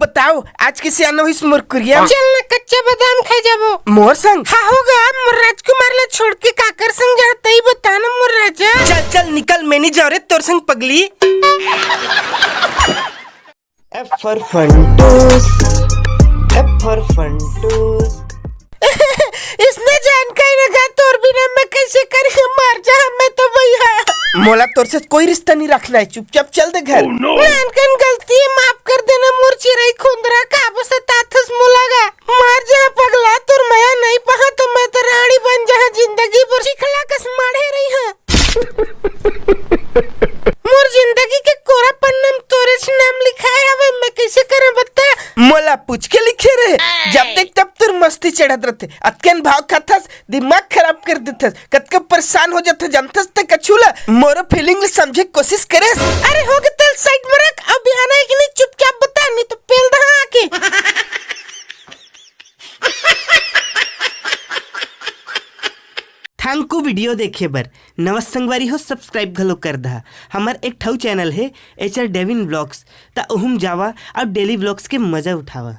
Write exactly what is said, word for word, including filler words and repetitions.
बताओ, आज के सियान होइस मोर कुरिया? चल ना, कच्चा बादाम खाए जाबो। मोर संग? हाँ, होगा, मोर राजकुमार ला छोड़ के काकर संग जाता ही बता ना मोर राजा। चल चल निकल, मैं नहीं जाओ रे तोर संग पगली। F for Funtoos, F for Funtoos। इसने जान का ही रखा, तोर बिना मैं कैसे करी, मर जा मैं तो भैया। मोला तोर से कोई रिश्ता नहीं रखना है, चुपचाप चल दे घर। नानकन गलती है, माफ कर देना मोर चिरई खुंदरा, काबो सताथस मोला गा। मर जा पगला, तोर मया नहीं पहा तो मैं तो रानी बन जा जिंदगी भर चिखला कस माढ़े रही हाँ। मोर जिंदगी के कोरा पन्ना में तोरेच नाम लिखाए हवे, मैं कैसे करें बता? मोला पूछ के लिखे रहे, जब देख तब तोर मस्ती चढ़त रहते। अतकेन भाव खाथस, दिमाग खराब कर देथस, कतका परेशान हो जाथे जानथस ते कछु ला। मोरो फीलिंग ले समझे के कोशिश करेस। अरे हो गे तेल साइड में रख, अब बिहाना है कि नहीं चुपचाप बता, नहीं तो पेल दहा आके। थैंक यू वीडियो देखे बर। नवा संगवारी हो, सब्सक्राइब घलो कर दहा। हमर एक ठऊ चैनल हे एच आर डेविन व्लॉग्स, त ओहुम जावा अउ डेली व्लॉग्स के मजा उठावा।